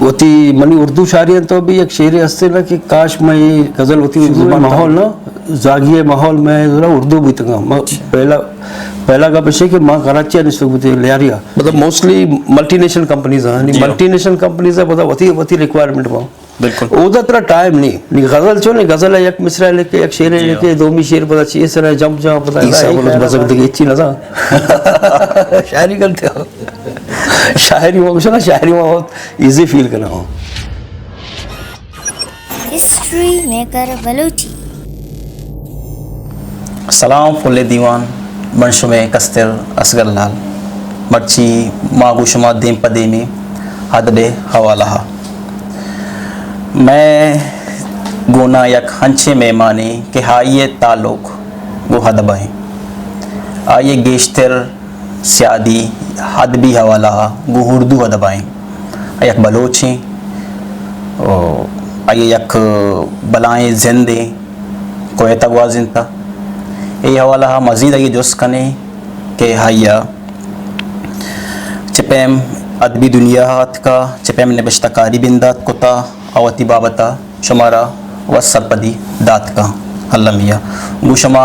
وتی منی اردو شاعری انت تو بھی یک شعرے ہستے نا کہ کاش میں یہ غزل وتی اردو ماحول نا، زاگی ماحول میں ذرا اردو بیتگاں۔ پہلا، پہلا گپ اش کہ ماں کراچی نشتگ بوتے لیاریا، مطلب موسٹلی ملٹی نیشنل کمپنیز ہیں، یعنی ملٹی نیشنل کمپنیز ہے، پتہ وتی، وتی ریکوائرمنٹ با۔ بالکل۔ اودا ترا ٹائم نہیں، نی غزل چو نہیں، غزل ہے یک مصرع لکھے، یک شعر لکھے، دومی شعر پتہ چی سر ہے، جمپ جا پتہ ہے، بزگ دگے چی نہ تھا۔ شاعری کرتے ہو۔ شاعری وہ کچھ نا، شاعری وہ بہت ایزی فیل کرنا ہو۔ ہسٹری میکر بلوچی۔ سلام پھلیں دیوان، من شمئے کستر اصغر لال۔ مرچی ما گوں شما دیم پہ دیمیں ادب ءِ حوالہ ءَ۔ مئے گونا یک انچیں مہمانے کہ آئی ءِ تعلق گوں ادب ءَ ایں۔ آئی ءِ گیشتر سیادی ادبی حوالہ ءَ گوں اردو ادب ءَ ایں۔ آ یک بلوچ ایں، او آئی ءِ یک بلائیں زندے کویت ءَ گوازینتہ۔ اے حوالہ ءَ مزید آئی ءَ جست کنیں کہ آئی ءَ چہ پیم ادبی دنیا ءَ اتکہ، چہ پیم نبشتہ کاری بندات کتہ، ءُ وتی بابت ءَ شمارا وت سرپدی دات کن۔ المیہ گوں شما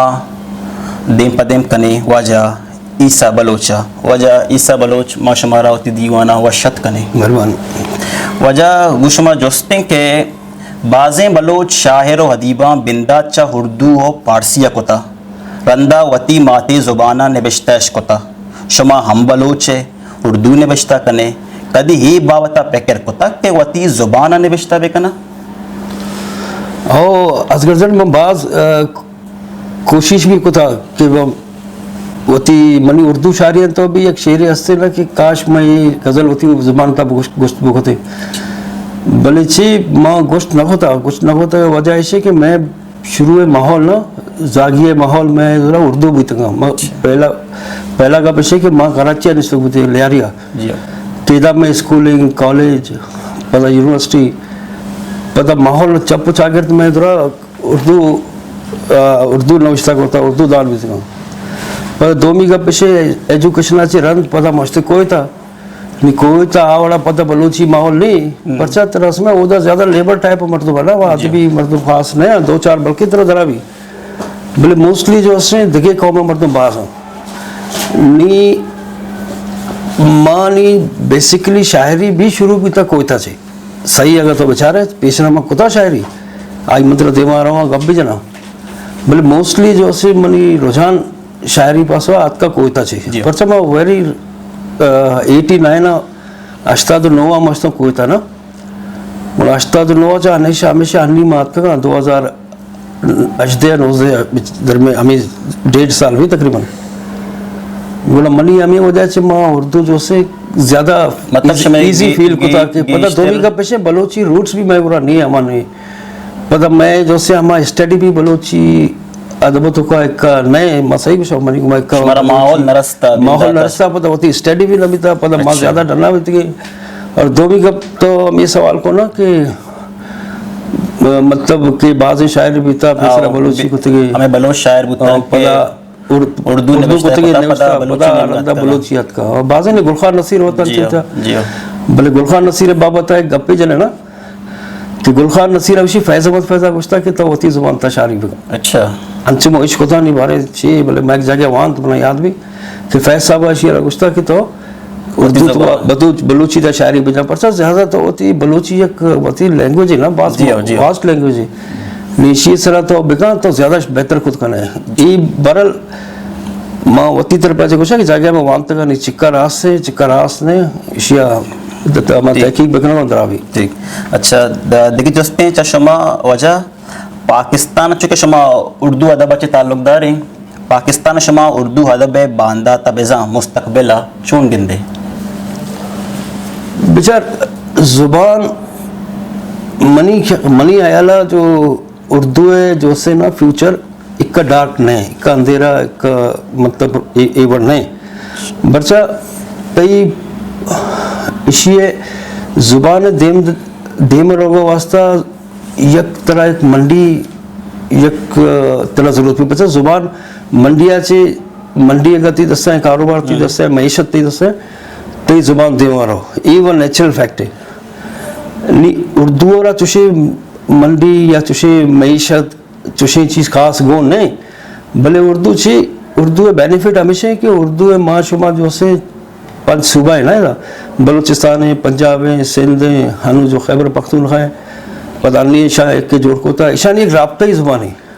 دیم پہ دیم کنیں واجہ عیسیٰ بلوچ ءَ۔ واجہ عیسیٰ بلوچ، ما شمارا وتی دیوان ءَ وش اتک کنیں۔ مہربانی۔ واجہ گوں شما جستیں کہ بازیں بلوچ شاعر ءُ ادیباں بندات چہ اردو ءُ پارسی ءَ کتہ، رندا وتی ماتی زبان ءَ نبشتہ اش کتہ۔ شما ہم بلوچ ئے، اردو نبشتہ کنے، کدی اے بابت ءَ پکر کتگ کہ وتی زبان ءَ نبشتہ بکناں؟ او اصغر جان، من باز، آ، کوشش بھی کتہ کہ وہ وتی منی اردو شاعری انت تو بھی یک شعرے ہستے نا کہ کاش میں یہ غزل وتی زبان تھا گوشت، گوشت بکتے۔ بلے چی ما گوشت نہ کتہ، گوشت نہ کتہ، وجہ ایشی کہ میں شروع ماحول نا، زاگی ماحول میں ذرا اردو بیتگاں۔ ما پہلا، پہلا گپ ایشی کہ ما کراچی نشتگ بوتے لیاریا۔ جی ہاں۔ تیدا میں اسکولنگ، کالج، پدا یونیورسٹی، پدا ماحول چپ و چاگرد میں ذرا اردو، آ، اردو نوشتہ کرتا، اردو دان بیتگاں۔ پدا دومی گپ ایشی ایجوکیشن چی رند پدا مشتے کوئٹہ۔ نی کوئٹہ آ وڑا پدا بلوچی ماحول نہیں، پرچا ترا اس میں اودا زیادہ لیبر ٹائپ مردم ہے نا، وہ ادبی مردم خاص نہیں، دو چار بلکہ ترا درا بھی، بلے موسٹلی جو اسے دگے قوم مردم باز ہیں۔ نی مانی بیسیکلی شاعری بھی شروع بیتا کوئٹہ سے۔ صحیح اگر تو بچارے پیش نامہ کتا شاعری، آئی مطلب دیما رہا گپ بھی جنا، بلے موسٹلی جو اسے منی رجحان شاعری پاسو آتکا کوئٹہ چی۔ جی۔ پرچہ ما ویری، آ، ایٹی نائن آ، ہشتاد و نو آ مشتوں کوئٹہ نا۔ گڑا ہشتاد و نو آ چا ہمیشہ، ہمیشہ ہنی ما آتکا دو ہزار ہژدہ نوزدہ درمیان ہمیں ڈیڑھ سال ہوئی تقریباً۔ گڑا منی ہمیں وجہ چی ما اردو جو سے زیادہ مطلب ایزی، شمئے ایزی گی-، فیل گی-، کتا کہ پتہ گیشتر دومی کا پیشے بلوچی روٹس بھی میں گڑا نہیں ہمانے۔ پدا میں جو سے ہما اسٹڈی بھی بلوچی ادب تو کا ایک نئے مسائی کو شو منی کو میں کا شمارا ماحول نرستا، ماحول بنداتا۔ نرستا، پدا وتی اسٹڈی بھی نہ بیتا، پدا ما اچھا۔ زیادہ ڈرنا بیتی گئی۔ اور دومی گپ تو ہم یہ سوال کو نا کہ، مطلب کہ بعض شاعر بیتا، پیسرا آؤ، بلوچی بی-، کو تگے۔ ہمیں بلوچ شاعر بوتا اور کہ پدا ارد-، اردو اردو نبشتہ کو تگے کتا، نبشتہ، پدا بلوچی پدا نبشتہ رندا کتا۔ بلوچی اتکا۔ اور بعض نے گل خان نصیر ہوتا جی ہو، چلتا۔ جی ہو۔ بلے گل خان نصیر بابت ایک گپے جنے نا، کہ گل خان نصیر ہمیشی فیض احمد فیض ءَ گوشتا کہ تو وتی زبان تا شاعری بکن۔ اچھا۔ انچو ما اشکتانی بارے چی، بلے میں ایک جگہ وانت، منا یاد بھی کہ فیض صاحب اشی را گوشتا کہ تو وتی اردو تو زبان۔ بدو-، بلوچی تا شاعری بجا، پرچا زیادہ تو وتی بلوچی یک وتی لینگویج ہے نا، باز جی ہو، جی ہو۔ واسٹ لینگویج ہے۔ نیشی سرا تو بکن تو زیادہ بہتر خود کنے۔ ای برل ما وتی طرف سے گوشا کہ جاگہ ما وانتگا نی چکا راست سے، چکا راست نے، اشیا دتا ما ٹھیک۔ تحقیق بکنو دراوی۔ ٹھیک۔ اچھا، د-، دگہ جستیں چہ شما واجہ، پاکستان چونکہ شما اردو ادب چہ تعلق داریں، پاکستان شما اردو ادب باندات بزاں مستقبل چون گندے؟ بچار زبان منی خ-، منی خیالا جو اردو ہے جو سے نا فیوچر اکا ڈارک نہیں، اکا اندھیرا، اکا مطلب اے، اے وڑ نہیں۔ برچا تئی اشی ہے زبان دیم، دیم روگا واسطہ یک طرح یک منڈی، یک طرح ضرورت بھی۔ برچا زبان منڈی آ چے، منڈی اگر تی دستا ہے، کاروبار تی دستا ہے، معیشت تی دستا ہے، تئی زبان دیما رو۔ اے وہ نیچرل فیکٹ ہے۔ نی اردو ءَ را چوشیں منڈی یا چوشیں معیشت، چوشیں چیز خاص گون نہ ایں، بلے اردو چی، اردو ءِ بینیفٹ ہمیش ایں کہ اردو ءَ ما شما جو سے پنچ صوبہ ایں نا، بلوچستان ایں، پنجاب ایں، سندھ ایں، ہنو جو خیبر پختونخوا ایں، پدا نی ایشاں ایک جوڑ کتا، ایشانی ایک رابطہ ای زبان ایں۔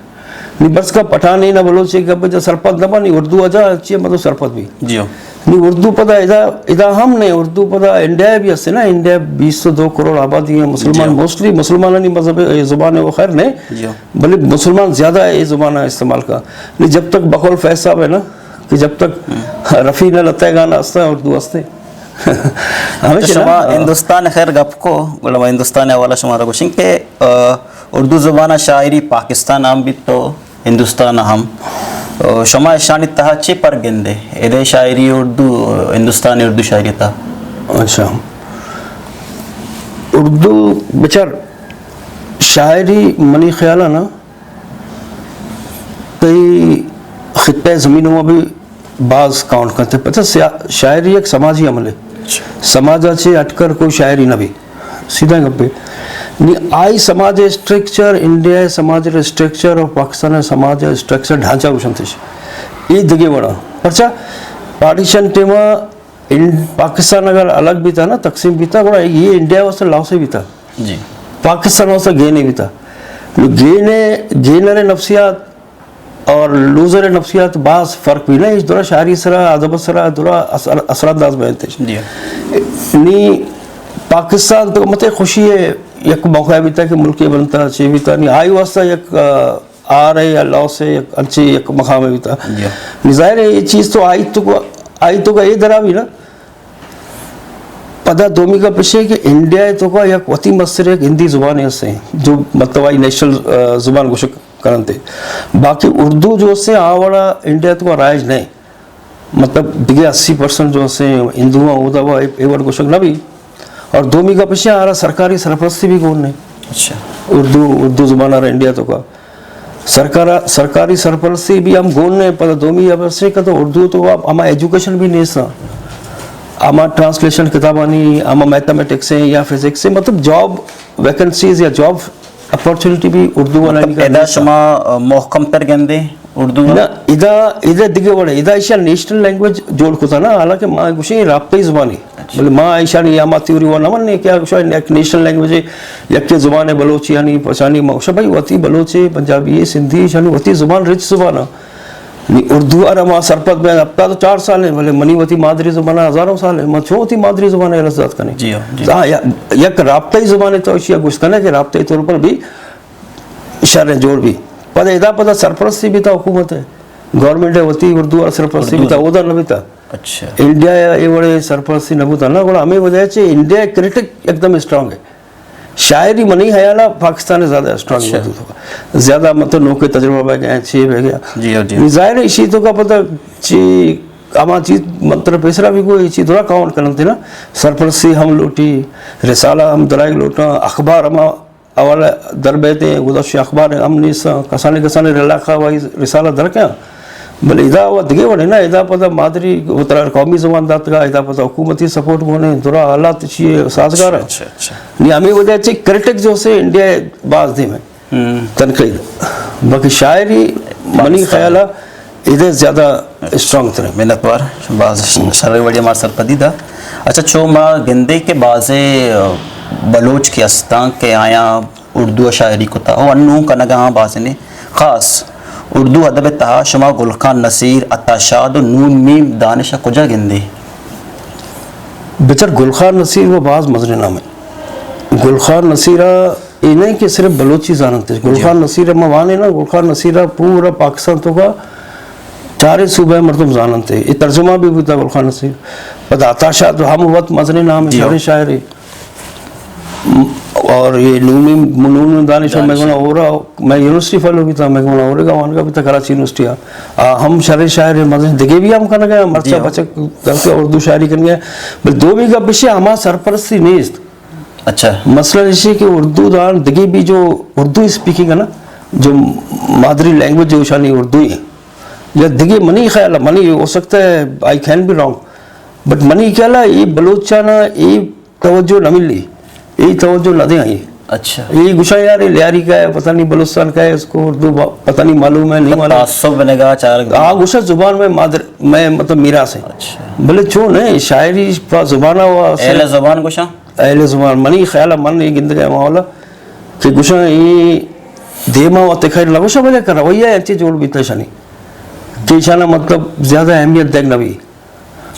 نی بس کا پٹھان ایں نا بلوچ ایں، گپ جا سرپد نہ بنی، اردو ءَ جا چی مطلب سرپد بی۔ جی ہو۔ نی اردو پدا ادا، ادا ہم نہ، اردو پدا انڈیا بھی ہستے نا، انڈیا بیست و دو کروڑ آبادی ایں، مسلمان، جی ہو۔ موسٹلی مسلمانانی مذہب، اے، زبان ایں، وہ خیر نہ، جی ہو۔ بلے مسلمان زیادہ اے زبان استعمال کا۔ نی جب تک بقول فیض صاحب ایں نا، کہ جب تک رفیع نہ لتہ گانا ہستا، اردو ہستے۔ ہمیش ایں نا؟ شما ہندوستان ءِ خیر گپ کو، گڑا ما ہندوستان ءِ حوالہ شما را گوشیں کہ، آ، اردو زبان ءَ شاعری پاکستان ءَ ہم بیت تو ہندوستان ءَ ہم۔ آ، شما اشانی تہا چے پر گندے؟ ادے شاعری اردو، ہندوستانی اردو شاعری تہا؟ اچھا۔ اردو بچار شاعری منی خیال ءَ نا، تئی خطہ زمین ءَ بھی باز کاؤنٹ کنتے۔ پتہ سیا-، شاعری ایک سماجی عمل ایں۔ اچھا۔ سماج ءَ چے ہٹ کر کوئی شاعری نہ بی۔ سیدھا گپے۔ نی آئی سماج ءِ اسٹرکچر، انڈیا ءِ سماج ءِ اسٹرکچر اور پاکستان ءِ سماج ءِ اسٹرکچر ڈھانچہ گوشنتش۔ اے دگہ وڑا۔ پرچا پارٹیشن ٹائم ءَ ان-، پاکستان اگر الگ بیتا نا، تقسیم بیتا، گڑا اے انڈیا واسطہ لاس ایں بیتا۔ جی۔ پاکستان واسطہ گین ایں بیتا۔ نو گین ءِ، گینر ءِ نفسیات اور لوزر ءِ نفسیات باز فرق بی نا، اش درا شاعری سرا، ادب سرا، درا اثر، اثر انداز بینتش۔ جی۔ نی پاکستان تو مت خوشی ءِ یک موقع بیتا کہ ملک بنتا، چے بیتا، نی آئی واسطہ یک، آ، آر اے یا لاس اے یک انچیں یک مقامے بیتا۔ جی۔ نی ظاہر ایں اے چیز تو آئی تو، آئی تو کا اے درا بی نا۔ پدا دومی گپ اش ایں کہ انڈیا ءِ تو کا یک وتی مستر یک ہندی زبانے ہستے، جو مطلب آئی نیشنل، آ، زبان گوشگ کننتے۔ باقی اردو جو ہستے آ وڑا انڈیا ءِ تو کا رائج نہ ایں۔ مطلب دگہ اسی پرسنٹ جو ہستے ہندو ایں، اودا وا اے، اے وڑ گوشگ نہ بی۔ اور دومی گپ اش ایں، آرا سرکاری سرپرستی بھی گون نہ ایں۔ اچھا۔ اردو، اردو زبان آرا انڈیا ءِ تو کا سرکار، سرکاری سرپرستی بھی ہم گون نہ ایں۔ پدا دومی گپ اش ایں کہ تو اردو ءِ تو کا ہما ایجوکیشن بھی نیست۔ ہما ٹرانسلیشن کتابانی، ہما میتھمیٹکس ایں یا فزکس ایں، مطلب جاب ویکنسیز یا جاب اپورچونٹی بھی اردو والا مطلب، ادا شما، آ، محکم تر گندے اردو ءَ؟ نہ، ادا، ادا دگہ وڑ ایں۔ ادا ایشاں نیشنل لینگویج جوڑ کتا نا، حالانکہ ما گوشیں رابطہ ای زبان ایں۔ اچھا۔ بلے ما ایشانی یا ما تھیوری وا نہ منیں کہ ایشاں یک نیشنل لینگویج ایں، یکے زبان ایں بلوچی یعنی پشانی ما گوشاں بھائی وتی بلوچ ایں، پنجابی ایں، سندھی ایں، ایشانی وتی زبان رچ زبان ایں۔ نی اردو ءَ را ما سرپد بیں، ہفتاد و چار سال ایں، بلے منی وتی مادری زبان ءَ ہزاروں سال ایں، ما چون وتی مادری زبان ءَ لذت کنیں؟ جی ہاں، جی۔ ہاں، یا-، یک رابطہ ای زبان ایں تو اشی ءَ گوشت کنئے کہ رابطہ ای طور پر بھی شر جوڑ بی۔ پدا ادا پدا سرپرستی بیتا حکومت ءِ، گورنمنٹ ءِ وتی اردو ءَ سرپرستی اردو۔ بیتا، اودا نہ بیتا۔ اچھا۔ انڈیا ءَ اے وڑیں سرپرستی نہ بوتا نا، گڑا ہمے وجہ ءَ چہ انڈیا ءِ کرٹک ایک دم اسٹرانگ ایں۔ شاعری منی خیال ءَ پاکستان ءَ زیادہ اسٹرانگ اچھا۔ اردو تو۔ زیادہ مطلب نوکیں تجربہ بہ گئے، چی بہ گیا۔ جی ہاں، جی۔ ظاہر ایں، اشی تو کا پتہ چی ہما چیز مطلب پیسرا بھی کوئی چیز تھوڑا کاؤنٹ کننتے نا، سرپرستی ہم لوٹی، رسالہ ہم درائگ لوٹاں، اخبار ہما حوالہ در بیتے، گزشتہ اخبار ہم نیست، کسانے کسانے علاقہ وائز رسالہ در کیا۔ بلے ادا و دگہ وڑے نا، ادا پدا مادری و ترا قومی زبان داتگا، ادا پدا حکومتی سپورٹ گونے، درا حالات چیئے سازگار ایں۔ اچھا، اچھا۔ نی ہمے وجہ چہ کرٹک جو سے انڈیا باز دیم ایں۔ ہم۔ تنقید۔ باقی شاعری منی پاکستان۔ خیال ءَ ادے زیادہ اسٹرانگ تر ایں۔ منتوار، باز شریں وڑی ہمار سرپدی دا۔ اچھا، چو ما گندے کہ بازے، آ، بلوچ کہ استاں کہ آیاں اردو ءَ شاعری کتا، او انوں کنگا آں بازینے۔ خاص اردو ادب ءِ تہا شما گل خان نصیر، عطا شاد و نون میم دانش ءَ کجا گندے؟ بچار گل خان نصیر و باز مزنیں نامے۔ گل خان نصیر ءَ اے نہ کہ صرف بلوچی زاننت۔ گل جی۔ خان نصیر ءَ ما وانے نا، گل خان نصیر ءَ پورا پاکستان تو کا چاریں صوبہ ءِ مردم زاننت۔ اے ترجمہ بھی بوتا گل خان نصیر۔ پدا عطا شاد ہم وت مزنیں نام ایں، جی۔ شریں شاعرے۔ اور اے نون میم، نون میم دانش، دانش۔ میں گونا اورا، میں یونیورسٹی فیلو بیتا، میں گونا اورے کا وانگا بیتا کراچی یونیورسٹی آ۔ آ ہم شریں شاعرے، مزنیں دگہ بھی ہم کنگا، مرچا جی۔ بچک در کے اردو شاعری کنگا۔ بل دومی گپ اش ایں ہما سرپرستی نیست۔ اچھا۔ مسئلہ اش ایں کہ اردو دان دگہ بھی جو اردو اسپیکنگ ایں نا، جو مادری لینگویج جو اشانی اردو ایں، یا دگہ منی خیال ءَ، منی ہو سکتا ہے I can be wrong، بٹ منی خیال ءَ اے بلوچانا اے توجہ نہ ملی۔ اے توجہ نہ دیں آئی۔ اچھا۔ اے گوشاں یار، اے لیاری کا ہے، پتہ نہیں بلوچستان کا ہے، اس کو اردو با-، پتہ نہیں معلوم ہے، نہیں معلوم۔ تعصب نگاہ چارگ۔ آ گوشاں زبان میں مادر، میں مطلب میراث ہے۔ اچھا۔ بلے چون ہے، شاعری پا زبان ہوا سے۔ اہل زبان گوشاں؟ اہل زبان، منی خیال ہے، من یہ گندگ ہے معاملہ کہ گوشاں اے دیما و تکھر نہ گوشاں، بلے کہ رویہ انچے جوڑ بیتا شنی کہ ایشانا مطلب زیادہ اہمیت دیگ نہ بی۔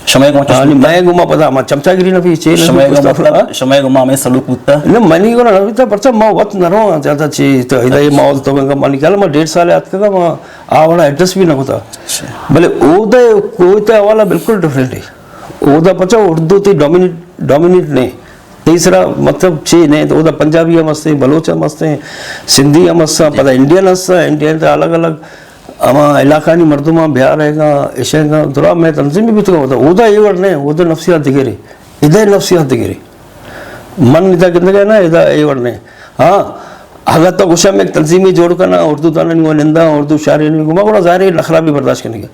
شمئے گوما چش ہاں، بوتا؟ مئے گوما پدا ہما چمچا گری نہ بی، چے نہ شمئے بی، گوما پستا، مطلب، ہاں؟ شمئے گوما ہمیں سلوک بوتا؟ نہ، منی گونا نہ بیتا، پرچا ما وت نہ رہا زیادہ چی، تو ادا یہ ماحول تو گنگا منی خیال ما ڈیڑھ سال یاد کرگا، ما آ وڑا ایڈریس بھی نہ ہوتا۔ اچھا۔ بلے اودا کوئٹہ والا بالکل ڈفرنٹ ہے۔ اودا پچا اردو تی ڈومینیٹ، ڈومینیٹ نہیں۔ تیسرا مطلب چی نہیں، تو اودا پنجابی ہم ہستے، بلوچ ہم ہستے، سندھی ہم ہستا، پدا انڈین ہستا، انڈین تے الگ الگ ہما علاقہ نی مردماں بیا رہے گا، ایشے گا، درا میں تنظیم بھی تو ہوتا، اودا یہ وڑ نہیں، اودا نفسیات دگرے، ادے نفسیات دگرے۔ من ندا گندگا نا، ادا یہ وڑ نہیں۔ ہاں، اگر تو گوشا میں ایک تنظیمی جوڑ کرنا، اردو دانا نہیں وہ نندا، اردو شاعری نہیں گما، بڑا ظاہر ہے نخرہ بھی برداشت کرنے گا۔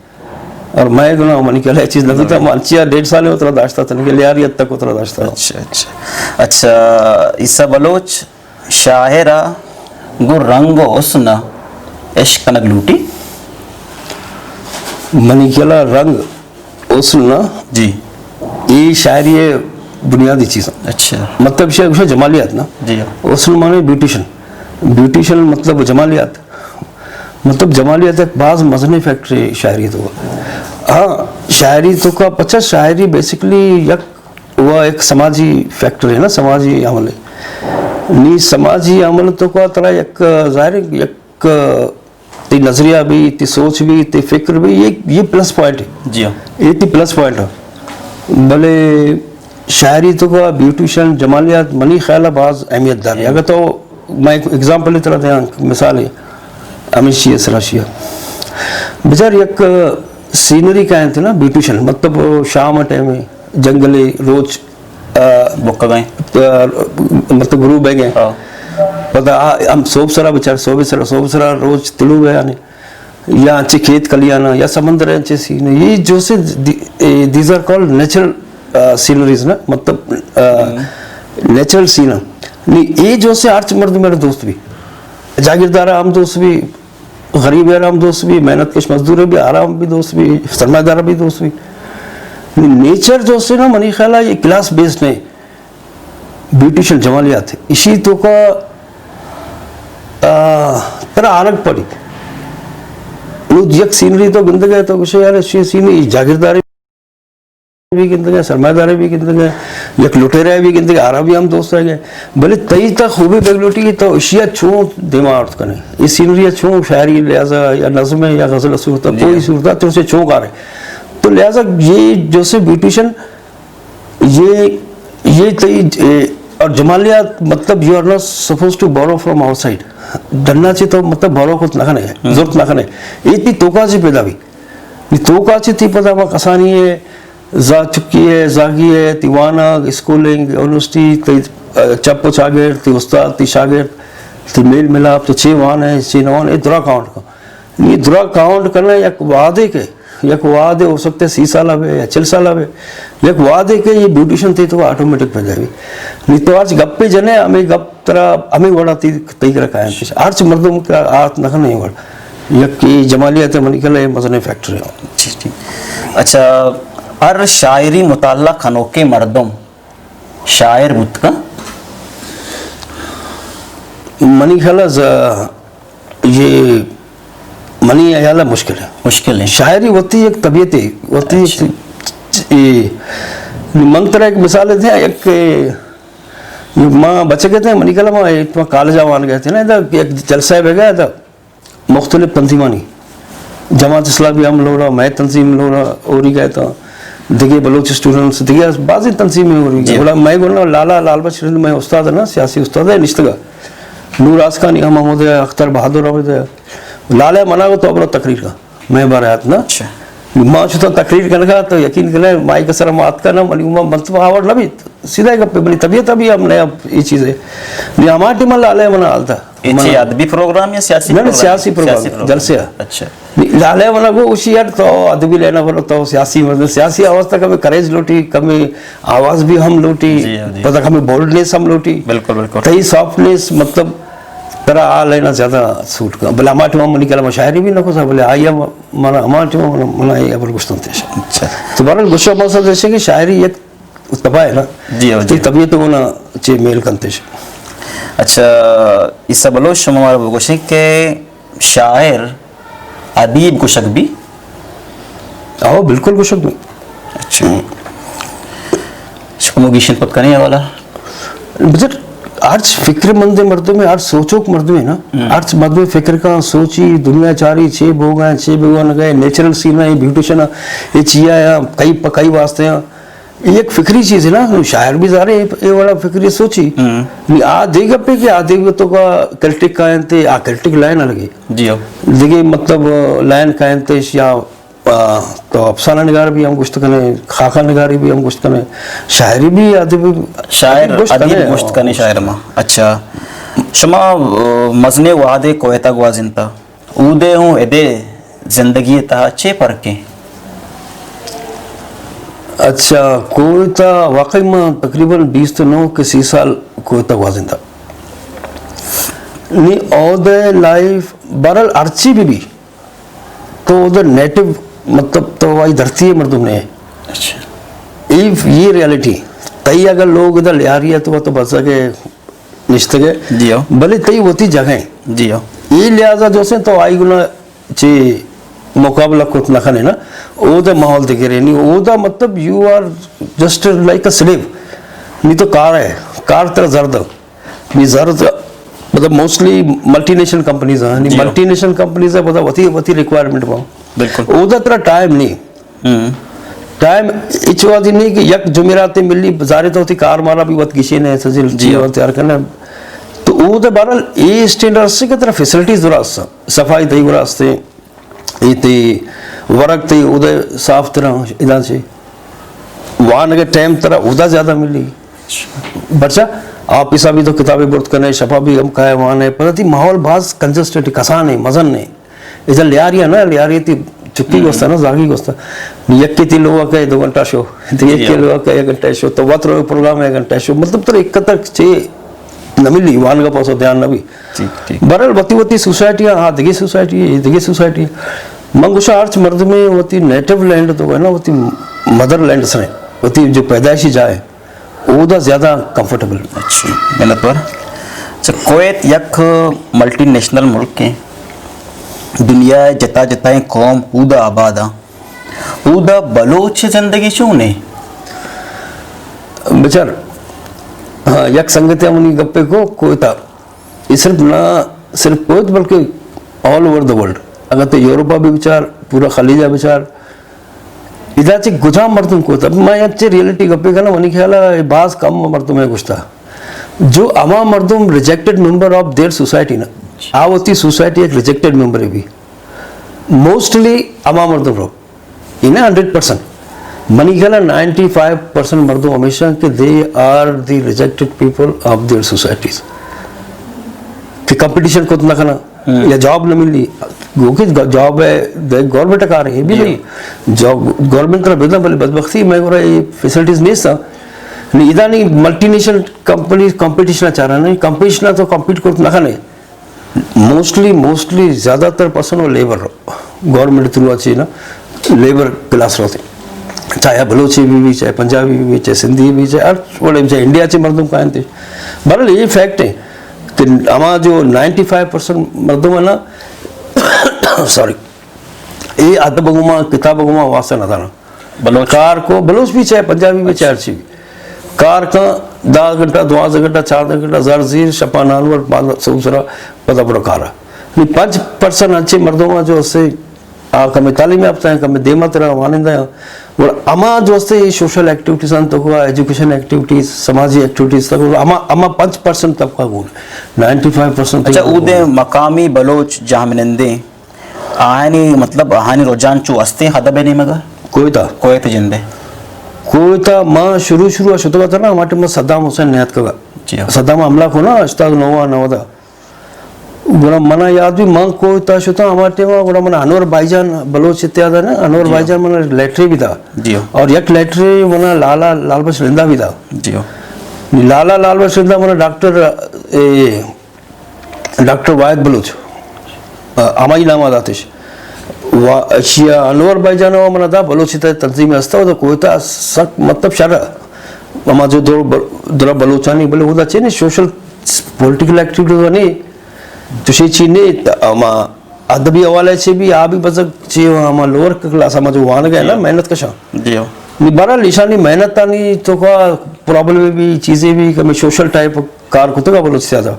اور میں گنا منی کلا چیز نہ بیتا، من چیا ڈیڑھ سال اترا داشتا تھا، کہ لیاری حد تک اترا داشتا۔ اچھا، اچھا۔ اچھا، عیسیٰ بلوچ، شاعر ء گوں رنگ و حسن ء عشق کنگ لوٹی؟ منی خیال ء رنگ، حسن نا، جی۔ اے شاعری ء بنیادی چیز۔ اچھا۔ مطلب شے گوشے جمالیات نا۔ جی۔ حسن معنی بیوٹیشن۔ بیوٹیشن مطلب جمالیات۔ مطلب جمالیات ایک باز مزنیں فیکٹر ہے شاعری تو۔ ہاں، شاعری تو کا پچا شاعری بیسیکلی یک وہ ایک سماجی فیکٹر ہے نا، سماجی عمل ہے۔ نی سماجی عمل تو کا ترا یک ظاہر ہے، یک تی نظریہ بھی، تی سوچ بھی، تی فکر بھی، یہ، یہ پلس پوائنٹ ہے۔ جی ہاں۔ یہ تی پلس پوائنٹ ہے۔ بلے شاعری تو کا بیوٹیشن، جمالیات، منی خیال ہے باز اہمیت دار ہے۔ اگر تو میں ایک ایگزامپل طرح دیاں، مثال ہے، ہمیشی ہے سراشی ہے۔ بچار یک سینری کا ہے نا، بیوٹیشن، مطلب شام ٹائم ہے، جنگلے روچ، آ، بکگائیں۔ آ، مطلب غروب ہے گئے۔ ہاں۔ پدا آ، ہم صوب سرا بچار، صوب سرا، صوب سرا روچ طلوع ہے یعنی۔ یا انچے کھیت کلیانا، یا سمندر ہے انچے سین۔ یہ جو سے دی-، اے، these are called natural، آ، sceneries نا، مطلب، آ، ہم۔ نیچرل سین ہے۔ نہیں، یہ جو سے ہرچ مرد میرے دوست بھی۔ جاگیردار عام دوست بھی، غریب ء ہم دوست بی، محنت کش مزدور ء بی، آرام بی دوست بی، سرمایہ دار بی دوست بی۔ نیچر جو سے نا، منی خیال ء یہ کلاس بیسڈ نہیں، بیوٹیشن جمالیات ہے۔ اسی تو کا، آ، ترا آرگ پڑی۔ نو یک سینری تو گندگ ہے تو گوشے یار، اسی سینری جاگیردار بھی گندگا، سرمایہ دار بھی گندگا، یک لٹیرا بھی گندگا، آرا بھی ہم دوست رہ گئے۔ بلے تئی تا خوبی بیگ لوٹی کہ تو اشیا چون دیما آرت کنے، یہ سینری چون شاعری لحاظا یا نظم ہے یا غزل صورت ہے، جی۔ کوئی صورت ہے تو اسے چون کارے۔ تو لہذا یہ جو سے بیوٹیشن، یہ، یہ تئی، اے، اور جمالیات، مطلب، you are not supposed to borrow from outside۔ ڈنا چی تو مطلب بورو کت نہ کنے، ہم۔ ضرورت نہ کنے۔ یہ تی توکا چی پیدا بھی۔ نی توکا چہ تئی پدا ہما کسانی ء زا چکی ء زاگی ء تئی وانگ، اسکولنگ، یونیورسٹی، تئی، آ، چپ و چاگرد، تئی استاد، تئی شاگرد، تئی میل ملاپ، تو چے وان ئے، چے نہ وان ئے، اے درا کاؤنٹ کن۔ نی درا کاؤنٹ کنگ یک وہدے کہ، یک وہدے ہو سکتا ہے سی سالہ بے یا چل سالہ بے، یک وہدے کہ یہ بیوٹیشن تئی تو آٹومیٹک پیدا بی۔ نی تو ہرچ گپے جنے، ہمے گپ ترا ہمے وڑا تئی، تئی کرا کاینت۔ ہرچ مردم کا آت نہ کنے وڑ۔ یک اے جمالیات منی خیال ء مزنیں فیکٹر ہے۔ جی، جی۔ اچھا، ہر شاعری مطالعہ کنوکیں مردم شاعر بوت کن؟ منی خیال ء ز-، یہ منی خیال ء مشکل ہے۔ مشکل ہے۔ شاعری وتی یک طبیعت ہے، وتی یک، اچھا۔ اے، من ترا ایک مثال دیاں، یک، یہ ما بچے گئے تھے، منی خیال ء ما ایک کالج آوان گئے تھے نا، ادھر ایک جلسہ بہ گیا تھا۔ مختلف تنظیمانی، جماعت اسلامی ہم لوڑا، مئے تنظیم لوڑا، اوری گئے تا، دگہ بلوچ اسٹوڈنٹس، دگہ بعضی تنظیمیں اوری گئے۔ جی۔ گڑا مئے گونا لالا لال بخش رند مئے استاد نا، سیاسی استاد ہے، نشتگا۔ نور آسکانی ہم ہمود، اختر بہادر ہمود۔ لالا منا کو تو ابرا تقریر کا، مئے بارے آت نا۔ اچھا۔ ما شتاں تقریر کنگا تو یقین کنے مائیک سر ما اتکا نہ، منی ما مطلب آور نہ بیت، سیدھا گپ، منی طبیعت ابھی ہم نیا یہ چیز ہے۔ نی ہما ٹیم لالے منا حال تھا۔ اے چی ادبی پروگرام یا سیاسی نہ، نہ، پروگرام؟ سیاسی پروگرام، سیاسی پروگرام۔ جلسے ہے۔ اچھا۔ نی لالے منا کو اسی یار تو ادبی لینا بولو تو سیاسی، مطلب سیاسی آواز تک کمیں کریج لوٹی، کمیں آواز بھی ہم لوٹی، جی، جی۔ پتہ کمیں بولڈنس ہم لوٹی۔ بالکل، بالکل۔ تئی سافٹنس مطلب ترا آ لینا زیادہ سوٹ کا۔ بلے ہما ٹیم منی کلمہ شاعری بھی نہ کو سا، بلے آئی ہم منا ہما ٹیم منا، منا یہ ابر گشتن تیش۔ اچھا۔ تو بہرحال گشو مقصد ایسے کہ شاعری یک تباہ ہے نا۔ جی ہو، جی۔ طبیعت ہونا چے میل کنتش۔ اچھا، عیسیٰ بلوچ شما مارا بگوشیں کہ شاعر ادیب گوشگ بی؟ آؤ، بالکل گوشگ بی۔ اچھا۔ شما گیشن پت کنے حوالہ؟ بچار، ہرچ فکر مند مردم ہے، ہر سوچوک مردم ہے نا، ہرچ مردم فکر کا سوچی، دنیا چاری، چے بوگا ہے، چے بوگا نہ گئے، نیچرل سین ہے، بیوٹیشن ہے، یہ چیا ہے، کئی پہ کئی واسطے ہیں۔ یہ ایک فکری چیز ہے نا، شاعر بھی ظاہر ہے، یہ والا فکری سوچی۔ نی آ دے گپے کہ آ دے تو کا کرٹک کا انتے، آ کرٹک لائن لگے۔ جی ہو۔ دیگه مطلب لائن کا انتے یا آ، تو افسانہ نگار بھی ہم گوشت کنے، خاکہ نگاری بھی ہم گوشت کنے، شاعری بھی، ادبی شاعر، گوشت ادیب کنے۔ گوشت کنے شاعر ما۔ اچھا، شما، آ، مزنے وہدے کویتا گوازینتا، اودے ہوں ادے زندگی تہا چے فرق ہیں؟ اچھا، کویتا واقعی ما تقریباً بیست و نو کہ سی سال کویتا گوازینتا۔ نی اودے لائف برل ارچی بھی بھی تو ادھر نیٹو، مطلب تو وائی دھرتی ہے مردم نے۔ اچھا۔ یہ، یہ ریالٹی۔ تئی اگر لوگ ادھر لیاری ہے تو وہ تو بس کہ نشتگے۔ جی ہو۔ بلے تئی وتی جگہ ہیں۔ جی ہو۔ یہ لحاظہ جو سے تو آئی گنا چی مقابلہ کت نہ کنے نا۔ او دا ماحول دے گرے نی۔ او دا مطلب you are just like a slave۔ نی تو کار ہے۔ کار تر زرد۔ نی زر، مطلب موسٹلی ملٹی نیشنل کمپنیز ہیں، نی جی ہو۔ ملٹی نیشنل کمپنیز ہے، پتہ وتی، وتی ریکوائرمنٹ پاؤ۔ بالکل۔ اودا ترا ٹائم نہیں۔ ہم۔ ٹائم اچ وادی نہیں کہ یک جمعرات ملی بازارے تو وتی کار مارا بھی وت گشین ہے، سجل جی چیز ہو۔ وت تیار کرنا ہے۔ تو اودا بہرحال اے اسٹینڈرڈ سے کہ ترا فیسلٹیز درست، صفائی تئی درست ہے۔ اے تئی ورگ تئی اودے صاف ترا ادا چے۔ وانگ ٹائم ترا ادا زیادہ ملی۔ برچا آفس بھی تو کتابیں برت کنے، شپا بھی ہم کائے وانے، پر تئی ماحول باز کنجسٹڈ، کسان ہے، مزن ہے۔ ادا لیاری ہے نا، لیاری تئی چکی گوستا نا، زاگی گوستا۔ یکی تئی لوگ کہ دو گھنٹہ شو، تئی جی یکی ہاں۔ لوگ کہ ایک گھنٹہ شو، تو وت رو پروگرام ایک گھنٹہ شو، مطلب تو ایک تک چے نہ ملی، وانگا پاسو دھیان نہ بھی۔ ٹھیک، ٹھیک۔ بہرحال وتی وتی سوسائٹی، ہاں، دگی سوسائٹی، دگی سوسائٹی۔ من گوشاں ہرچ مردمے وتی نیٹو لینڈ تو ہے نا، وتی مدر لینڈ سے، وتی جو پیدائشی جائے، اودا زیادہ کمفرٹیبل۔ اچھا، منت وار۔ اچھا، کویت یک ملٹی نیشنل ملک ہے، دنیا جتا جتائیں قوم اودا آباد ہیں، اودا بلوچ زندگی چون ہے؟ بچار، ہاں، یک سنگتے منی گپے کو کویتا اے صرف نہ صرف کویت بلکہ آل اوور دا ورلڈ۔ اگر تو یورپا بھی بچار، پورا خلیجا بچار، ادا چہ کجام مردم کویت؟ اب میں اچے ریئلٹی گپے کناں، منی خیال ہے باز کم مردم ہے گوشتا۔ جو ہما مردم ریجیکٹڈ ممبر آف دیئر سوسائٹی نا، آ وتی سوسائٹی ایک ریجیکٹڈ ممبر ہے بھی۔ موسٹلی ہما مردم رو انہیں ہنڈریڈ پرسنٹ، منی خیال ہے نائنٹی فائیو پرسنٹ مردم ہمیشہ کہ they are the rejected people of their societies، کہ کمپٹیشن کت نہ کنا یا جاب نہ ملی، گو کہ جاب ہے، گورنمنٹ کار ہے، یہ بھی جی۔ نہیں۔ جاب گورنمنٹ طرف بدنا، بلے بدبختی میں گورا یہ فیسلٹیز نہیں سا۔ نہیں، ادا نہیں، ملٹی نیشنل کمپنی کمپٹیشن چاہ رہا نہیں، کمپٹیشن تو کمپیٹ کت نہ کنے۔ موسٹلی، موسٹلی زیادہ تر پسند وہ لیبر رو۔ گورنمنٹ تھرو اچھی نا، لیبر کلاس روتے۔ چاہے بلوچی بھی بھی، چاہے پنجابی بھی بھی، چاہے سندھی بھی، چاہے ہر وڑے، چاہے انڈیا چے مردم کائیں تھے۔ بہرحال یہ فیکٹ ہے کہ ہما جو نائنٹی فائیو پرسنٹ مردم ہے نا، سوری، یہ ادب گما، کتاب گما واسطہ نہ دانا۔ بلوچ۔ کار کو، بلوچ بھی چاہے پنجابی بھی چاہے ہرچی بھی۔ کار کا دہ گھنٹہ، دوازدہ گھنٹہ، چاردہ گھنٹہ، زر زیر، شپا نانور، بعد سو سرا پدا بڑو کارا۔ نی پنچ پرسنٹ انچے مردم جو اسے آ کمے تعلیم یافتہ ہیں، کمے دیما ترا وانندہ ہیں۔ اور اما جو اسے سوشل ایکٹیویٹیز ہیں تو کو ایجوکیشن ایکٹیویٹیز، سماجی ایکٹیویٹیز تک اما، اما پنچ پرسنٹ طبقہ گون۔ نائنٹی فائیو پرسنٹ اچھا، اودے مقامی بلوچ جہمنندے آہانی، مطلب، آہانی رجحان چو استیں ادب ءِ نیمگ ءَ؟ کوئٹہ۔ کوئٹہ جند ءَ۔ کوئٹہ ما شروع، شروع ءَ شتگ اتاں نا، ہما ٹائم ءَ صدام حسین نیاتکگ ءَ۔ جی ہاں۔ صدام حملہ کو نا، ہشتاد نو ءَ نود ءَ۔ گڑا منا یاد بی، من کوئٹہ شتاں ہما ٹائم ءَ، گڑا منا انور بھائی جان بلوچ اتحاد ءَ نا، انور جی بھائی ہاں۔ جان منا لیٹرے بی دا۔ جی ہاں۔ اور یک لیٹرے منا لالا لال بخش رندا بی دا۔ جی ہاں۔ لالا لال بخش رندا منا ڈاکٹر، اے، ڈاکٹر واحد بلوچ، آ، ہمائی نام ءَ داتش۔ و اشیا انور بھائی جان ءَ منا دا بلوچ اتحاد تنظیم ہستا، و کوئٹہ سک مطلب شر، ہما جو دور ب-، درا بلوچانی، بلے اودا چے نے سوشل پولیٹیکل ایکٹیویٹی تو نہیں، تو شے چی نہیں، ہما ادبی حوالے سے بھی، آ بھی بزگ چی ہما لوور کلاس ہما جو وانگ ہے نا، جی۔ محنت کشاں۔ جی۔ نی بہرحال ایشانی محنت آنی تو کا پرابلم بھی، چیزیں بھی، کہ میں سوشل ٹائپ کار کتگا بلوچ سیادا۔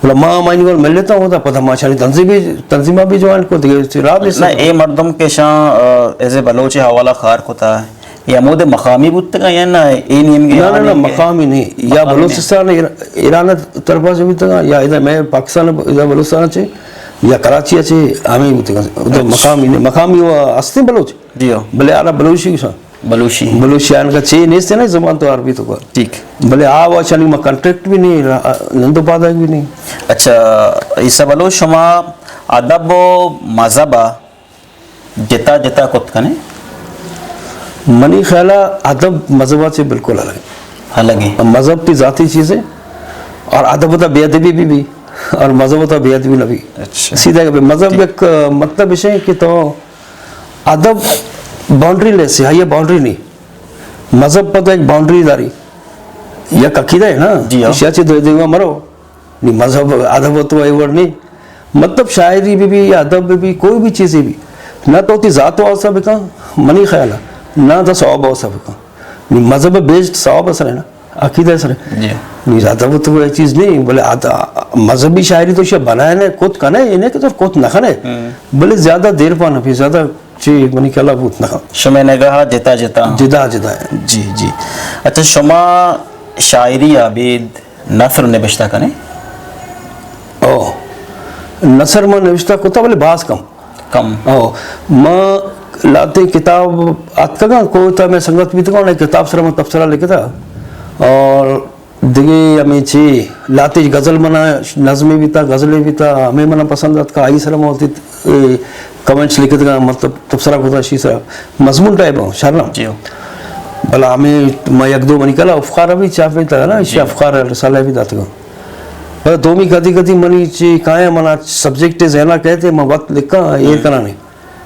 بولا ما ہمائی گل مل لیتا ہوتا، پدا ما شانی تنظیم بھی، تنظیمہ بھی جوائن کو دیگه، چی راہ نہ، دیسا۔ اے مردم کہ شاں، آ، ایز اے بلوچ حوالہ کار کتا، یا مود مقامی بوتگا یا نہ، اے نیم گے نہ، نہ، نہ، آنی کہ مقامی نہیں۔ یا مقامی نہیں۔ بلوچستان، ایرا-، ایران طرفا سے بوتگا، یا ادھر میں پاکستان، ادھر بلوچستان چے، یا کراچی چے، ہمیں بوتگا۔ ادھر اچھا۔ مقامی نہیں، مقامی وہ ہستے بلوچ۔ جی ہاں۔ بلے آرا بلوچی گوشاں۔ بلوچی۔ بلوچی آن کا چے نیست ہے نا زبان تو عربی تو کا۔ ٹھیک۔ بلے آ واشانی ما کانٹیکٹ بھی نہیں، را-، نندو پادگ بھی نہیں۔ اچھا، عیسیٰ بلوچ، شما ادب و مذہب ءَ جتا جتا کت کنے؟ منی خیال ءَ ادب مذہب ءَ چے بالکل الگ ہے۔ الگ ہے۔ مذہب تی ذاتی چیز ہے اور ادب تا بے ادبی بھی، بھی اور مذہب تا بے ادبی نہ بھی۔ اچھا۔ سیدھا کہ مذہب ٹھیک۔ ایک، آ، مطلب اسے کہ تو ادب باؤنڈری لیس ہے، یہ باؤنڈری نہیں۔ مذہب پر تو ایک باؤنڈری داری، یک عقیدہ ہے نا، جی ہاں۔ ایشی ءَ چہ دو دیما مرو، نی مذہب ادب تو اے وڑ نہیں۔ مطلب شاعری بھی بھی، ادب بھی بھی، کوئی بھی چیزیں بھی، نہ تو تی ذات واسطہ بکن، منی خیال ہے، نہ تو ثواب واسطہ بکن۔ نی مذہب بیسڈ ثواب اثر ہے نا۔ عقیدہ سر۔ جی۔ نی زیادہ وہ تو یہ چیز نہیں، بلے آتا مذہبی شاعری تو شاید بنائے نے، کت کنے، یہ نہیں کہ تو کت نہ کنے۔ ہم۔ بلے زیادہ دیر پا نہ پی، زیادہ چی منی کلا بوت نہ۔ شمے نگاہ جتا جتا۔ جدا جدا ہے۔ جی، جی۔ اچھا، شما شاعری آبید نثر نبشتہ کنے؟ او، نثر ما نبشتہ کتا، بلے باز کم۔ کم۔ او، ما لاتے کتاب آتکگاں، کوئٹہ میں سنگت بیتگاں، انہیں کتاب سر ما تبصرہ لکھتا۔ اور دگہ ہمے چی لاتے غزل منا نظمے بیتا، غزلے بیتا، ہمے منا پسند آتکا، آئی سر ما وتی، اے، کمنٹس لکھتگاں، مطلب تبصرہ کتا شی سر مضمون ٹائپ ہوں، شرم۔ جی ہو۔ بلا ہمے ما یک دو منی کلا افکار بھی چھاپے تا نا، جی۔ افکار رسالہ بھی داتگاں۔ بلا دومی کدی کدی منی چی کائیں منا سبجیکٹ ذہنا کہتے، ما وقت لکھاں، ایر کنا نہیں۔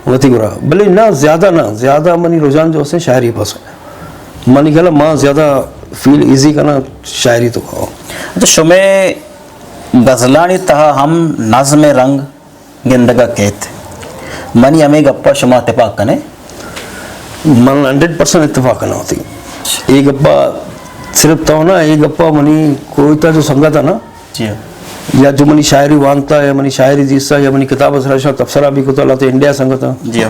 وتی گورا۔ بلے نہ، زیادہ نہ، زیادہ منی رجحان جو اسے شاعری پس۔ منی گلا ما زیادہ فیل ایزی کنا شاعری تو کھاؤ۔ اچھا، شمے غزلانی تہا ہم نظم رنگ گندگا کیت۔ منی ہمے گپا شما اتفاق کنے؟ من ہنڈریڈ پرسنٹ اتفاق کنا ہوتی۔ اے گپا صرف تو نا، اے گپا منی کوئٹہ جو سنگت ہے نا، جی ہاں۔ یا جو منی شاعری وانتا یا منی شاعری دیستا یا منی کتاب سرا شاہ تبصرہ بھی کتا لاتے انڈیا سنگتا۔ جی ہاں۔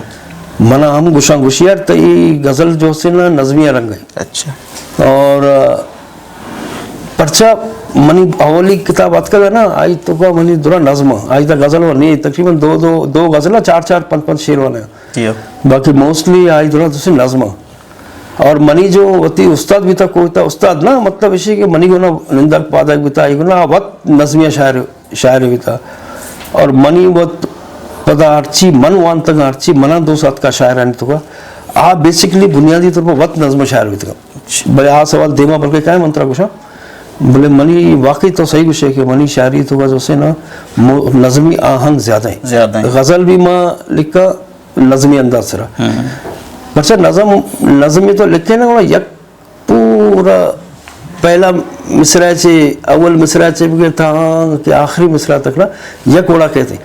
منا ہم گشاں گشیار تئی غزل جو سے نا نظمیہ رنگ ہے۔ اچھا۔ اور، آ، پرچا منی اولی کتاب اتکا نا، آئی تو کا منی درا نظم، آئی تا غزل و نہیں، تقریباً دو، دو، دو غزل، چار، چار، پنچ، پنچ شعر والا۔ جی ہاں۔ باقی موسٹلی آئی درا تو سے نظم۔ اور منی جو وتی استاد بیتا کوئٹہ استاد نا، مطلب اشی کہ منی گنا نندگ پادگ بیتا، ای گنا وت نظمیہ شاعر، شاعر بیتا۔ اور منی وت پدا ہرچی من وانتگا، ہرچی منا دوست آتکا شاعرانی تو کا، آ بیسیکلی بنیادی طور پر وت نظم شاعر بیتا۔ بلے آ سوال دیما بلکہ کائے من ترا گوشاں۔ بلے منی واقعی تو صحیح گوشے کہ منی شاعری تو کا جو سے نا مو-، نظمی آہنگ زیادہ ہیں۔ زیادہ ہیں۔ غزل بھی ما لکھا، نظمی انداز سرا۔ ہم۔ پرچا نظم، نظمی تو لکھے نا، یک پورا پہلا مصرع چے، اول مصرع چے بگر تا کہ آخری مصرع تک نا، یک وڑا کہتے،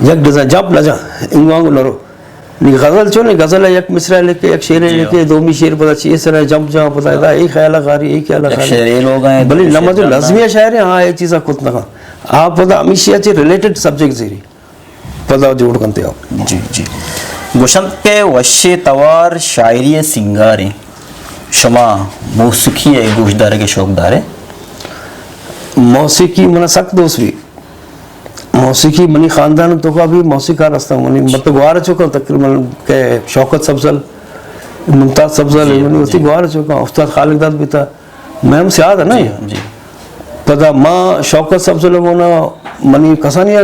یک ڈیزائن، جمپ نہ جا، انگو آنگو نہ رو۔ نی غزل چو نے، غزل ہے یک مصرع لکھے، یک شعر جی۔ لکھے، دومی شعر پتا چی، اس طرح جمپ جا پتا، ادا اے خیال غاری، اے خیال یک غاری۔ شعر اے لوگ ہیں، بلے دومی نما شعر جو جانا۔ نظمی شاعر ہیں، ہاں، اے چیزا کت نہ کن۔ آپ پتا ہمیشہ چے ریلیٹڈ سبجیکٹ زیری۔ پدا جوڑ کنتے آؤ۔ جی، جی۔ گوشنت کہ وشے توار شاعری سنگاریں۔ شما موسیقی ء گوشدارگ ء شوق دارے؟ موسیقی منا سک دوست بھی۔ موسیقی منی خاندان تو کا بھی موسیقار ہستاں، منی مطلب گوار چوکا تقریباً کہ شوکت سبزل، ممتاز سبزل، جی، منی وتی جی۔ گوار چوکا استاد خالق داد بیتا، میں ہم سیاد ہے نا۔ جی، جی۔ پدا ما شوکت سبزل ہونا، منی کسانی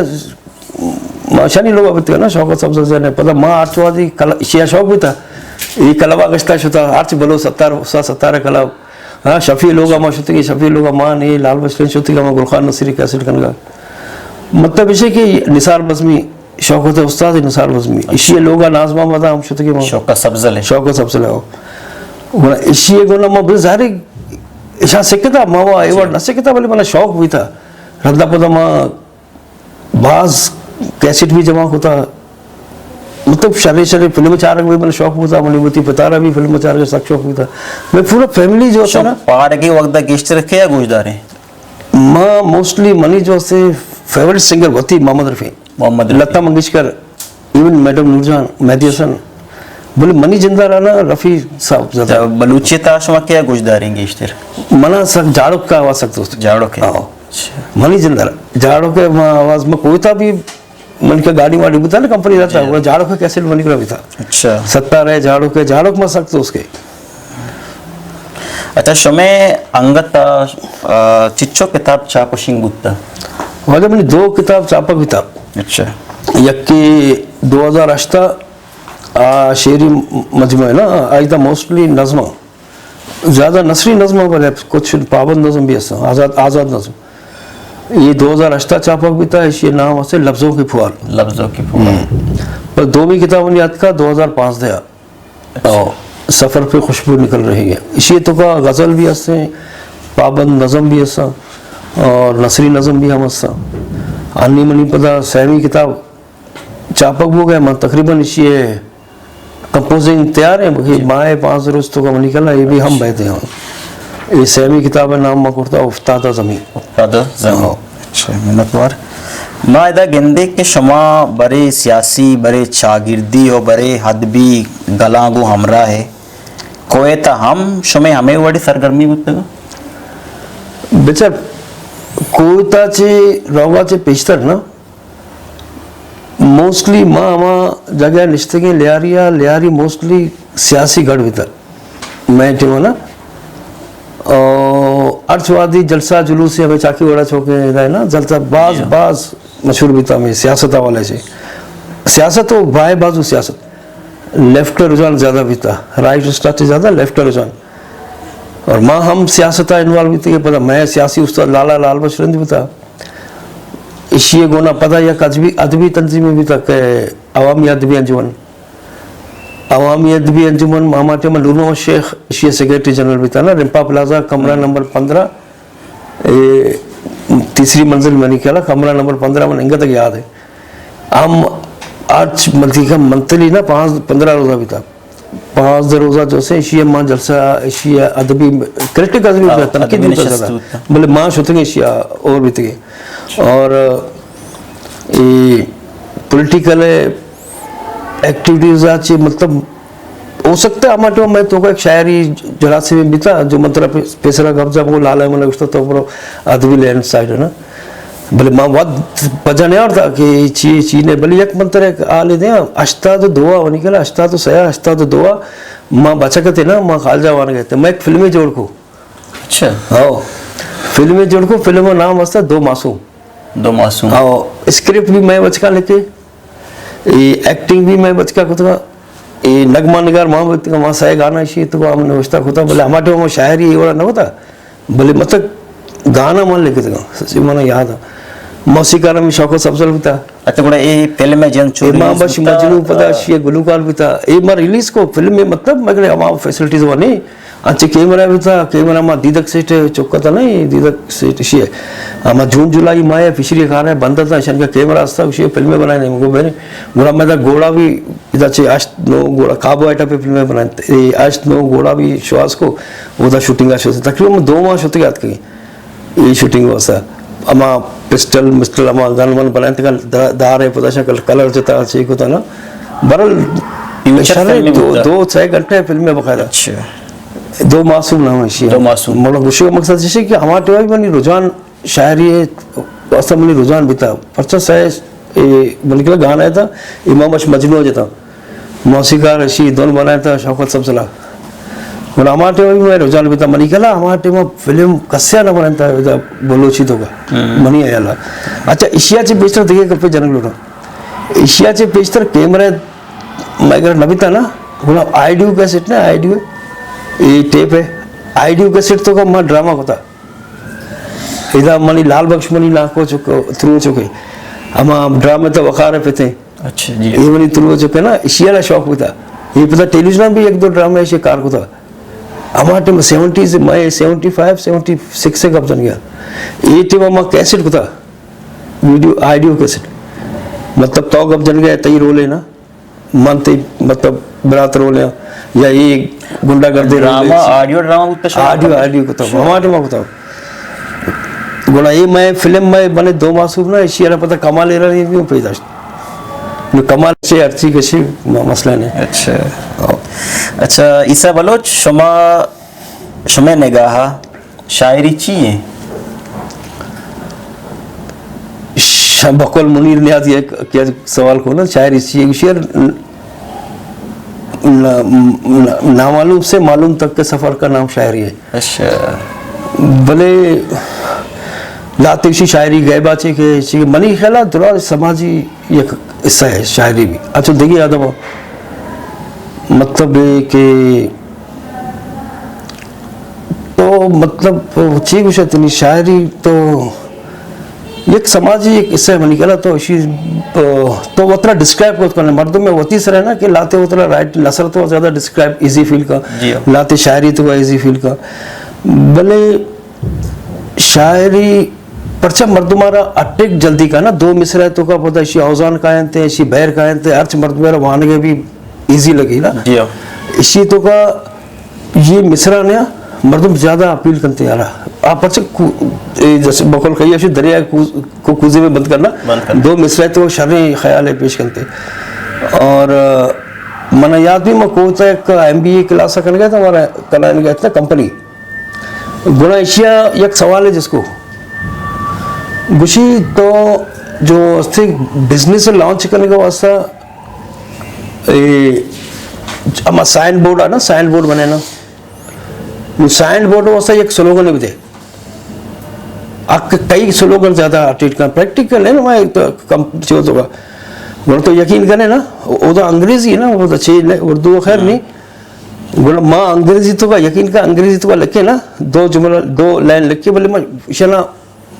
ما شانی لوگ بیتا نا، شوکت سبزل جانے۔ پدا ما آرچوادی کلا، شیا شوق بیتا، یہ کلبا گشتا شتا، آرچ بلو ستار، استاد ستار کلب۔ ہاں، شفیع لوگ ما شتگی، شفیع لوگ ما نہیں، لال بشرین شتگی، ما گل خان نصیری کیسٹ کنگا۔ مطلب اسے کہ نثار بزمی، شوکت استاد نثار بزمی، اسی لوگ ناز محمد ہم شتگی ما۔ شوکت سبزل ہے۔ شوکت سبزل ہے۔ گڑا اسی گونا ما بس ظاہر ہے، اشاں سکتا، ما وہ ایوارڈ نہ سکتا، بلے منا شوق بیتا۔ ردا پدا ما باز کیسٹ بھی جمع کتا، مطلب شرے شرے فلم چارگ بھی من شوق بوتا، منی وتی پتارا بھی فلم چارگ سک شوق بوتا۔ میں پورا فیملی جو ہے نا، پارگی وقت گیشتر کیا گوشدارے؟ ما موسٹلی منی جو سے فیوریٹ سنگر وتی محمد رفیع، محمد رفیع۔ لتا منگیشکر، ایون میڈم نورجان، مہدی حسن، بلے منی جندہ رانا رفیع صاحب زیادہ۔ بلوچی تا شما کیا گوشداریں گیشتر؟ منا سک جاڑک کا آواز سک دوست۔ جاڑک ہے۔ ہاں۔ اچھا۔ منی جندہ را۔ جاڑک ہے، ما آواز میں کوئی تا بھی من کے گاڑی واڑی بتا نا، کمپنی رہتا ہے، جی۔ وہ جاڑک کا کیسے منی کرا بھی تھا۔ اچھا۔ ستارہ ہے، جاڑک ہے، جاڑک میں سک دوست کے۔ اچھا، شمے انگت، آ، چچو کتاب چاپ و شنگ بوتا؟ واجہ منی دو کتاب چاپک بیتا۔ اچھا۔ یکی دو ہزار ہشت آ شعری مجموعہ نا، آئی تا موسٹلی نظم، زیادہ نثری نظم، بلے کچھ پابند نظم بھی ہستاں، آزاد، آزاد نظم۔ یہ دو ہزار ہشت چاپک بیتا، اسی نام ہستے لفظوں کی پھوار۔ لفظوں کی پھوار۔ ہم۔ پر دومی کتاب منی اتکا دو ہزار پانزدہ۔ او، سفر پہ خوشبو نکل رہی ہے۔ اسی تو کا غزل بھی ہستے، پابند نظم بھی ہستا اور نثری نظم بھی ہم ہستا۔ انی منی پدا سیمی کتاب چاپک بو گئے، من تقریباً اسی کمپوزنگ تیار ہے، باقی جی۔ ماہ پانچ روز تو کا منی کلا، یہ بھی ہم بیتے ہیں۔ یہ سیمی کتاب نام ما کرتا افتادہ زمین۔ افتادہ زمین۔ ہاں۔ اچھا، منتوار۔ ما ادا گندے کہ شما برے سیاسی، برے چاگردی و برے ادبی گلاں گوں ہمراہ ہے۔ کویت ء ہم شمے ہمے وڑی سرگرمی بوتگ؟ بچار، کویت ء چہ روگ ء چہ پیشتر نا، موسٹلی ما ہما جگہ نشتگیں لیاری ء، لیاری موسٹلی سیاسی گڑھ بیتگ۔ مئے ٹیم ء نا، او، ہرچ وہدی جلسہ جلوس ہمے چاکی وڑا چوکیں ادا نا، جلسہ باز، جی۔ باز مشہور بیتا ہمے سیاست حوالے سے۔ سیاست و بائے بازو سیاست۔ لیفٹ ء رجحان زیادہ بیتا، رائٹ اسٹا چہ زیادہ لیفٹ ء رجحان۔ اور ما ہم سیاست ء انوالو بیتے کہ پدا مئے سیاسی استاد لالا لال بخش رند بیتا۔ اشی ء گونا پدا یک ادبی، ادبی تنظیمے بیتا کہ عوامی ادبی انجمن۔ عوامی ادبی انجمن ہما ٹائم نور محمد شیخ اشی ء سیکرٹری جنرل بیتا نا، رمپا پلازا کمرہ نمبر پندرہ، اے تیسری منزل منی خیال ء کمرہ نمبر پندرہ من انگت یاد ہے۔ ہم ہرچ ملتی کا منتلی نا پانچ پندرہ روزہ بیتا۔ پانزدہ روزہ جو سے اشی ء ما جلسہ، اشی ء ادبی، کریٹک ادبی ہاں، بیتا، تنقید ادبی بیتا نشست زیادہ۔ ہوتا۔ بلے ما شتگیں اشی ء اور بیتگیں۔ اور اے پولیٹیکل ایکٹیویٹیز آ چی مطلب ہو سکتا ہے ہما ٹائم میں تو کا ایک شاعری جلاسے میں بیتا جو من ترا پی-، پیسرا گپ جا کو لالا من گشتا تو برو ادبی لین سائیڈ ہے نا۔ بلے ما وقت پجا نہیں آورتا کہ چی، چی نے، بلے یک من ترا ایک آلے دیا، ہشتاد و دو آ ونی کلا، ہشتاد و سیا، ہشتاد و دو آ، ما بچکتے نا، ما خالجہ وان گئے تھے، میں ایک فلمے جوڑ کو۔ اچھا۔ ہاں۔ فلمے جوڑ کو، فلم نام واسطہ دو معصوم۔ دو معصوم۔ او، اسکرپٹ بھی میں بچکا لکھے، اے ایکٹنگ بھی میں بچکا کتگا، اے نغمہ نگار ماں بچکا، ماں سائے گانا شی تو ہم نوشتہ کتا، بلے ہما ٹائم شاعری اے وڑا نہ ہوتا، بلے مطلب گانا ماں لکھتگا، سچی مانا یاد ہے۔ موسیقار ہم شوکت سبزل ہوتا۔ اچھا، گڑا اے فلم ہے جن چوری امام بخش مجنو پدا شی گلوکار بیتا۔ اے ما ریلیز کو فلم میں مطلب مگر ہما فیسلٹیز وہ نہیں۔ انچے کیمرہ بیتا، کیمرہ ما دیدک سیٹ چکتا نہیں، دیدک سیٹ شی ہے۔ ہما جون جولائی ماہ ہے، فشری کار ہے، بند تھا، شن کا کیمرہ ہستا، شی فلمیں بنائے نہیں، مگو بہنے۔ گڑا میں دا گھوڑا بھی، ادا چے اشت نو گھوڑا، کابو ایٹا پہ فلمیں بنائے۔ اے اشت نو گھوڑا بھی شواز کو، وہ دا شوٹنگ آ شوز۔ تقریباً دو ماہ شوتگے آتکگیں۔ اے شوٹنگ واسطہ ہما پسٹل مسٹل ہما گن ون بنائینتگ، دا-، دار ء پدا شکل کلر جتا چے کتا نا۔ برل فیوچر شر فلم دو، بوتا۔ دو سہ گھنٹے فلم ہے باقاعدہ۔ اچھا۔ دو معصوم نام ہے شی۔ دو معصوم۔ مطلب گوشی کا مقصد یہ ہے کہ ہما ٹائم منی رجحان شاعری ہے، اصلا منی رجحان بیتا۔ پرچا سائے، اے، منی کلا گانا ہے تا، امام اش مجنو جتا۔ موسیقار اشی دون بنائے تا شوکت سبزلا۔ گڑا ہما ٹائم بھی میں رجحان بیتا منی کلا، ہما ٹائم فلم کسیا نہ بنائے تا، ادا بلوچی تو کا۔ منی خیال ہے۔ اچھا، اشیا چے پیشتر دیگہ گپے جنگ لوٹا۔ اشیا چے پیشتر کیمرہ مگر نہ بیتا نا، گڑا آڈیو کیسٹ نا، آڈیو، اے ٹیپ ہے، آڈیو کیسٹ تو کا ما ڈرامہ کتا۔ ادا منی لال بخش منی ناکو چک، ترو چکے۔ ہما ڈرامہ تو وقار پتے۔ اچھا جی۔ اے منی ترو چکے نا، اشی والا شوق بیتا۔ اے پتا ٹیلیویژن بھی ایک دو ڈرامہ ایشی کار کتا۔ ہما ٹائم سیونٹیز، میں سیونٹی فائیو، سیونٹی سکس سے گپ جن گیا۔ اے ٹائم ما کیسٹ کتا۔ ویڈیو، آڈیو کیسٹ۔ مطلب تو گپ جن گیا، تئی رول ہے نا۔ من تئی مطلب برات رول یا، یا اے گنڈا گردے رول ڈرامہ، ہے۔ آڈیو ڈرامہ بوتا شاید۔ آڈیو، آڈیو کتا، اچھا۔ ہما ٹائم کتا۔ گڑا اے میں فلم میں بنے دو ماہ سور نا، اشی را پتا کمال ایرانی بھی پیدا شت۔ نو کمال سے ارچی کشی م-، مسئلہ نہیں۔ اچھا۔ ہاں۔ اچھا، عیسیٰ بلوچ، شما، شمئے نگاہ شاعری چی ایں؟ ش-، بقول منیر نیازی یک، یک سوال کو نا، شاعری چی ایں؟ شعر ن-، ن-، ن-، نامعلوم سے معلوم تک کے سفر کا نام شاعری ہے۔ اچھا۔ بلے لہتے اشی شاعری غیبا چے کہ، چے منی خیال ہے درا سماجی یک حصہ ہے شاعری بھی۔ اچھا، دیگی آدم مطلب ہے کہ تو مطلب چی گوشے تنی شاعری تو یک سماجی یک حصہ منی کلا تو اشی تو وترا ڈسکرائب کت کنے مردم میں وتی سر ہے نا کہ لہتے وترا رائٹ نثر تو زیادہ ڈسکرائب ایزی فیل کا، جی ہاں۔ لہتے شاعری تو ایزی فیل کا۔ بلے شاعری پرچہ مردم آرا اٹیک جلدی کا نا، دو مصرع تو کا پتا اشی اوزان کائنتے، اشی بیر کائنتے، ہرچ مردم آرا وانگے بھی ایزی لگی نا۔ جی ہاں۔ اشی تو کا یہ مصرع نے مردم زیادہ اپیل کنتے یارا۔ آپ پرچہ کو-، اے جیسے بقول کہی اشی دریا کو، کو کوزے میں بند کرنا، بند کرنا۔ دو مصرع تو شریں خیال ہے پیش کنتے۔ اور، آ، منا یاد بھی میں کوتا ایک ایم بی اے کلاس کنگا تھا، ہمارا کنائن گیا تھا کمپنی۔ گڑا ایشیا یک سوال ہے جس کو گوشی تو جو استے بزنس لانچ کرنے کا واسطہ، اے، ہما سائن بورڈ ہے نا، سائن بورڈ بنے نا، وہ سائن بورڈ واسطہ یک سلوگن بھی دے۔ اک کئی سلوگن زیادہ ٹریٹ کر، پریکٹیکل ہے نا، میں تو کم چیز ہوگا۔ گڑا تو یقین کرے نا، او تو انگریزی ہے نا، وہ تو چیز نہیں، اردو خیر نہیں۔ گڑا ما انگریزی تو کا یقین کا، انگریزی تو کا لکھے نا، دو جملہ، دو لائن لکھے، بلے ما شنا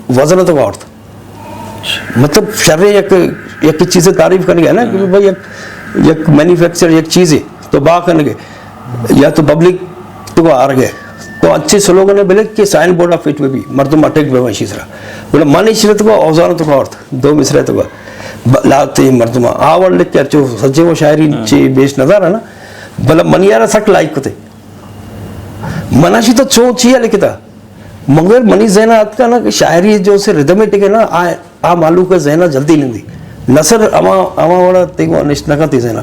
وزن تو کا عورت۔ مطلب، شر یک، یک چیز تعریف کرنے گیا نا، کہ بھائی یک، یک مینوفیکچر، یک چیز ہے، تو با کرنے گئے، یا تو پبلک تو کا آر گئے، تو اچھے سلوگن ہے، بلے کہ سائن بورڈ آف فٹ میں بھی مردم اٹیک بے وشی سرا۔ بولے، من عشرت کو اوزان تو کا عورت، دو مصرع تو کا ب-، لاتے مردم آور لکھ کر، جو سچے وہ شاعری چی بیش نظر ہے نا، بلے من یارا سک لائک کتے۔ منا شی تو چو چیا لکھتا، مگر منی ذہن آتکا نا کہ شاعری جو سے ردمیٹک ہے نا، آ، آ مالو کا ذہن جلدی نندی۔ نثر اما، اما والا تیگو نشت نہ کرتی ذہن۔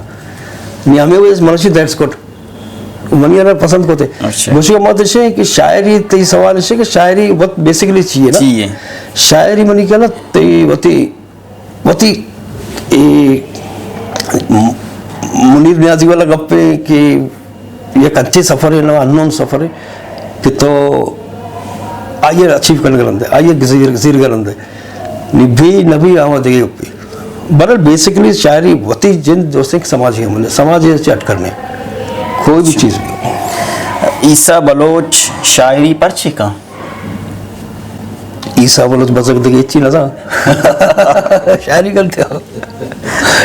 نی ہمیں وہ اس منشی دیٹس گڈ۔ منی انا پسند کو تے۔ اچھا۔ گوشی مت شے کہ شاعری تی سوال شے کہ شاعری وت بیسیکلی چی ہے نا؟ چی ہے؟ شاعری منی کہنا تی وتی وتی، اے، م-، منیر نیازی والا گپ ہے کہ یک انچیں سفر ہے نا، انون سفر ہے کہ تو آئیے اچیو کرنے گرندے، آئیے گزیر، گزیر گرندے۔ نی بھی نبی آواں دگے گپے۔ بہرحال بیسیکلی شاعری وتی جند دوستیں کہ سماجی عمل ہے، سماج سے ہٹ کرنے۔ کوئی بھی چیز بھی۔ عیسیٰ بلوچ شاعری پرچے کن؟ عیسیٰ بلوچ بزگ دگہ ہچی نہ زان۔ شاعری کرتے ہو۔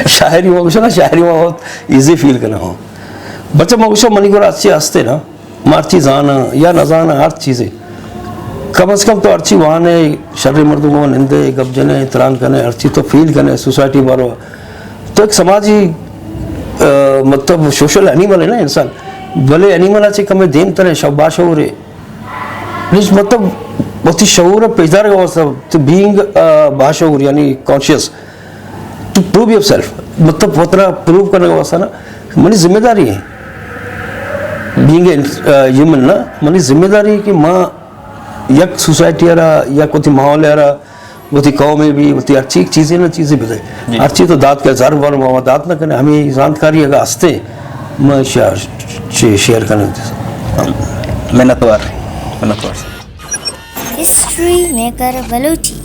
شاعری ما گوشنا، شاعری ما بہت ایزی فیل کرنا ہو۔ بچہ ما گوشا منی گورا ہرچی ہستے نا، ما ہرچی زانا یا نہ زانا ہر چیزے۔ کم از کم تو ہرچی وانے، شر مردم کو نندے، گپ جنے، تران کنے، ہرچی تو فیل کنے، سوسائٹی بارو۔ تو ایک سماجی، آ، مطلب سوشل اینیمل ہے نا انسان۔ بلے اینیمل اچے کمے دیم ترے، شو باشعور ہے۔ نش مطلب وتی شعور ء پیش دارگ ء واسطہ، تو بینگ، آ، باشعور یعنی کانشیس، ٹو پروو یور سیلف، مطلب وترا پروو کرنے ء واسطہ نا منی ذمہ داری ہے۔ بینگ اے ہیومن نا منی ذمہ داری ہے کہ ما یک سوسائٹی ء را، یک وتی ماحول ء را، وتی قوم ءَ بھی، وتی ہر چیز، چیزے نہ چیزے بدے۔ جی۔ ہر چیز تو دات کا زر ور ما دات نہ کنے، ہمیں زانتکاری اگر ہستے، میں شیئر، شیئر کرنے۔ منتوار، منتوار۔ ہسٹری میکر بلوچی۔